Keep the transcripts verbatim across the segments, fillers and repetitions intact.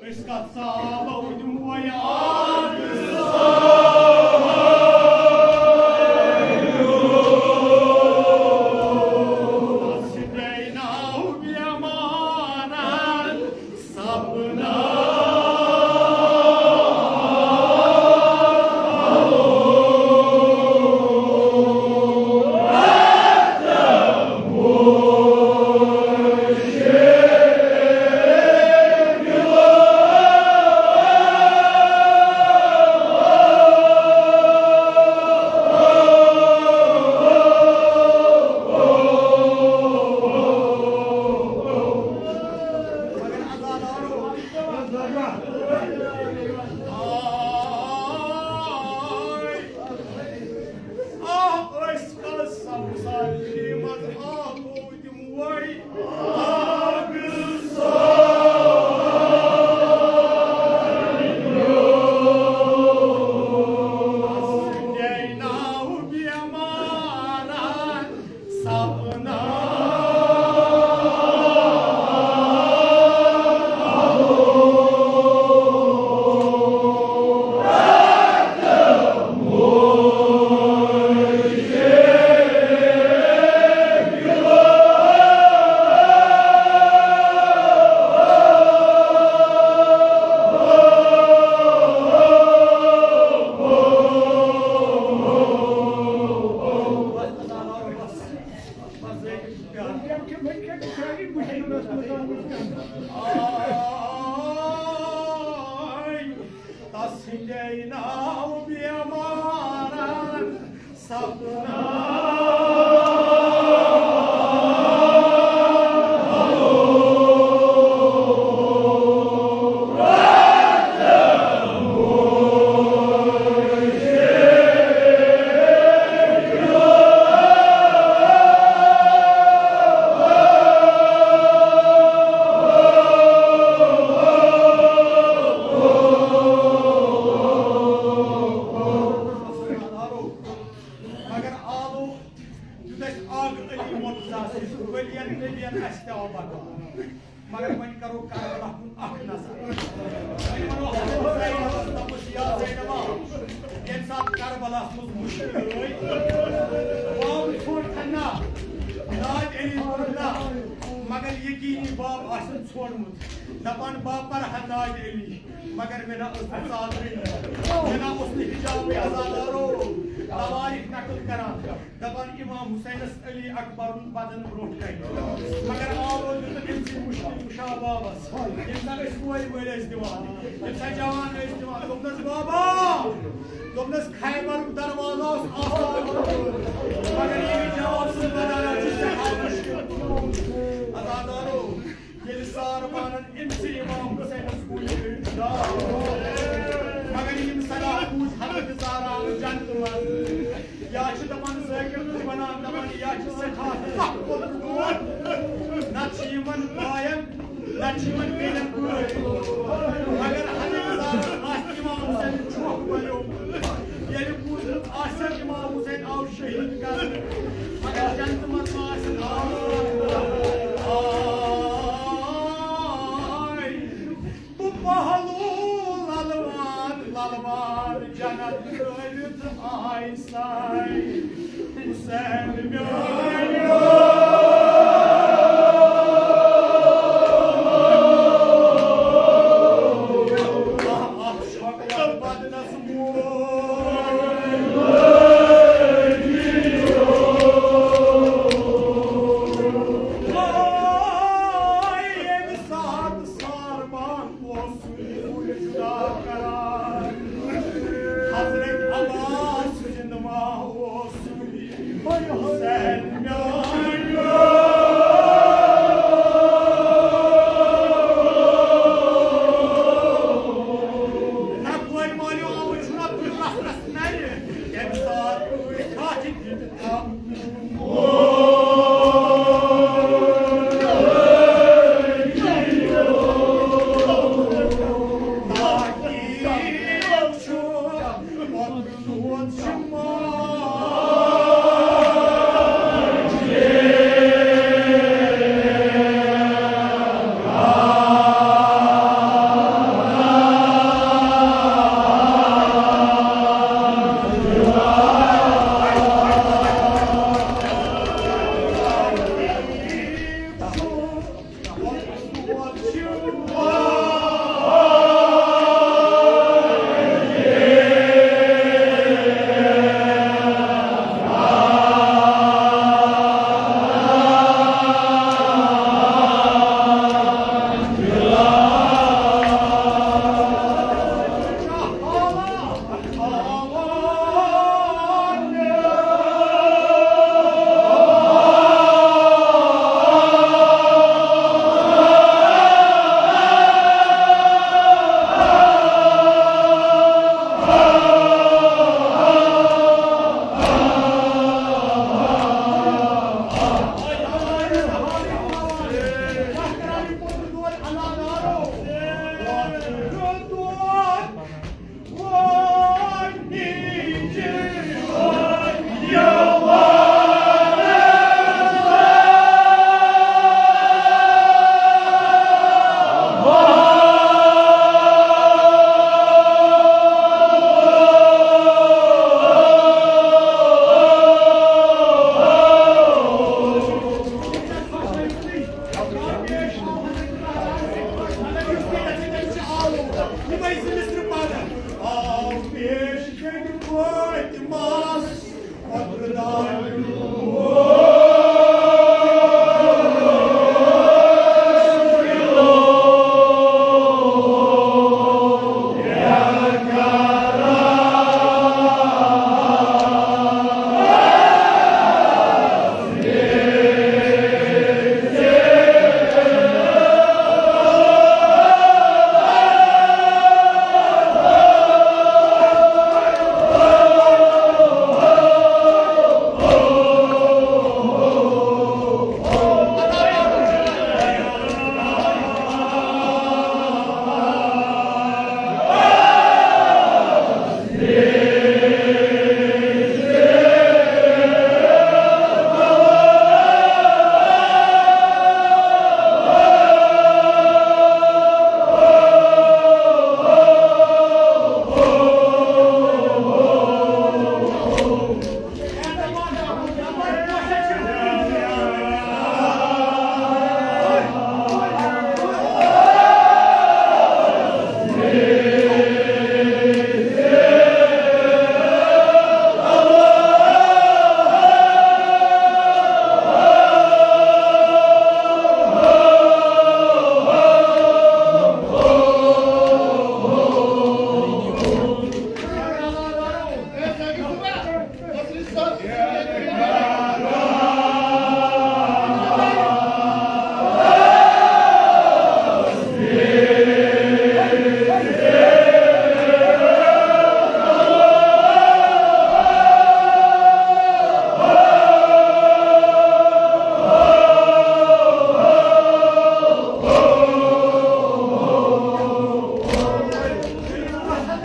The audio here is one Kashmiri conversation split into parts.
أسۍ کتھ ژالو دِمو یاد۔ سُہ بیٚیہِ ناو بیمارن سپنا۔ آ، أسۍ کَس سبزار منٛز آبو دِموے آبہٕ سان۔ سُہ ناو بیمارن سپنا۔ آے، تس ہندے ناو بیمارن سپنا۔ مگر آلو یُتھ اَسہِ آگ علی مرتضیٰ سٕنٛدِ ؤلین نبین اَسہِ تہِ آو بکار۔ مگر وۄنۍ کرو کربلا کُن اکھ نظر۔ وۄنۍ وَنو حضرت زینبس، دوٚپُس، یا زینبا، ییٚمہِ ساتہٕ کربلاہس منٛز مُشکِل ٲے، باب ژھوٚٹ تھن نا، ناج علی کوٚر نا، مگر یقیٖنی باب آسن ژھوٚڑمُت۔ دپان، بہٕ پرٕ ہا ناج علی، مگر مےٚ نا ٲس نہٕ ژادرٕے، مےٚ نا اوس نہٕ حجابٕے۔ عزادارو، توارِیخ نقل کران، دپان، امام حسینس علی اکبرُن بدن برونٛٹھ کنہِ، مگر آو دیُتُن أمۍ سٕنٛدِ مُشکِل کُشا بابس، ییٚمہِ ساتہٕ أسۍ کورِ مٲلۍ ٲسۍ دِوان، ییٚمہِ ساتہٕ جوان ٲسۍ دِوان، دوٚپنس، بابا، دوٚپنس، خیبرُک دروازٕ اوس آسان، مگر ییٚمہِ جواب سُنٛد بدل چھُ سٮ۪ٹھاہ مُشکِل۔ عزادارو، ییٚلہِ سار پانن أمۍ سٕے امام حسینس کُن چھُ دار، مگر یِم سدا پوٗز حضرت زہرا جنتہٕ منٛز، یا چھِ دپان ذٲکِر تُہۍ ونان، دپان یا چھِ سٮ۪ٹھاہ سخت کوٚرمُت، نتہٕ چھِ یِمن باین، نتہٕ چھِ یِمن بیٚنٮ۪ن بٲے، مگر حضرت زہرا آسہِ امام حسین چھۄکھ بریومُت۔ ییٚلہِ بوٗزمُت آسٮ۪کھ امام حسین آو شہید کرنہٕ، مگر جنتہٕ منٛز ما آسن آمُت۔ آے، بہٕ پہلو للوان، للوان جنت ترٲوِتھ آے ساے۔ حسین میانیو۔ آہ، آہ، شوق بدنس وای، ییٚمہِ ساتہٕ ساربان اوسُے جُدا کران، حضرت عباس زِنٛدٕ ما اوسُے؟ حسین میٛانہِ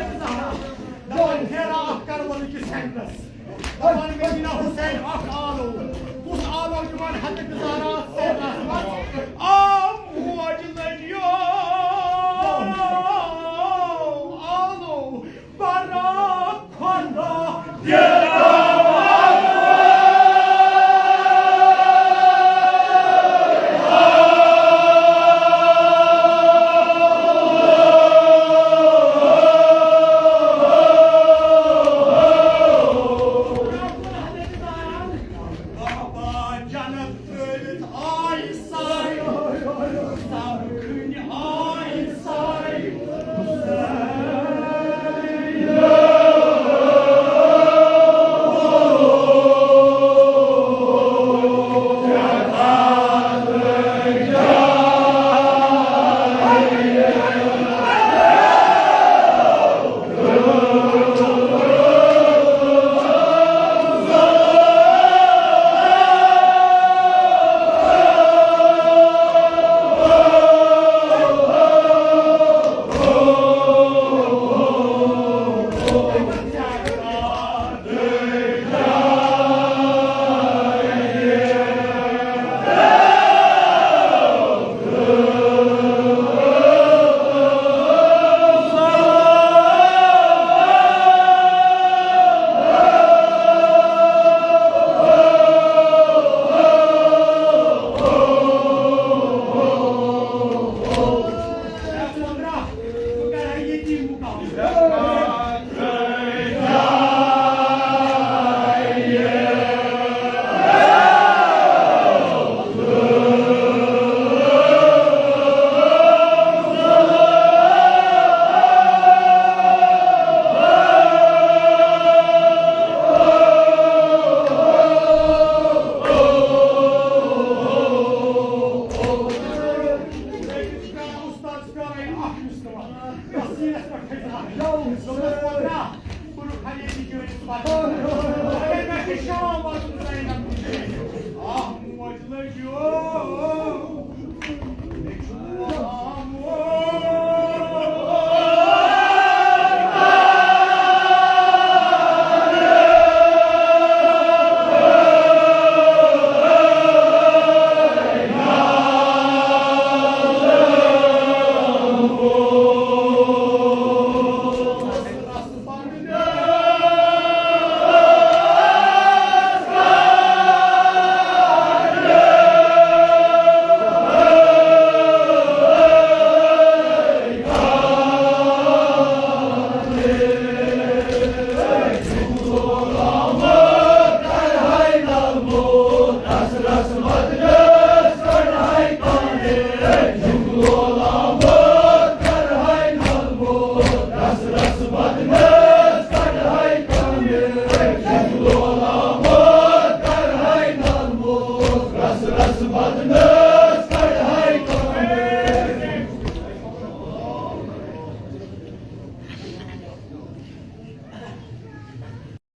دپان پھیران اکھ کربلہٕ کِس سینٹرس۔ دپان مدینہ حسین اکھ آلو۔ کُس آلو دِوان حتہِ گزارا سینٹرس منٛز؟ آ موج لٔلیو آلو برا کھۄتہٕ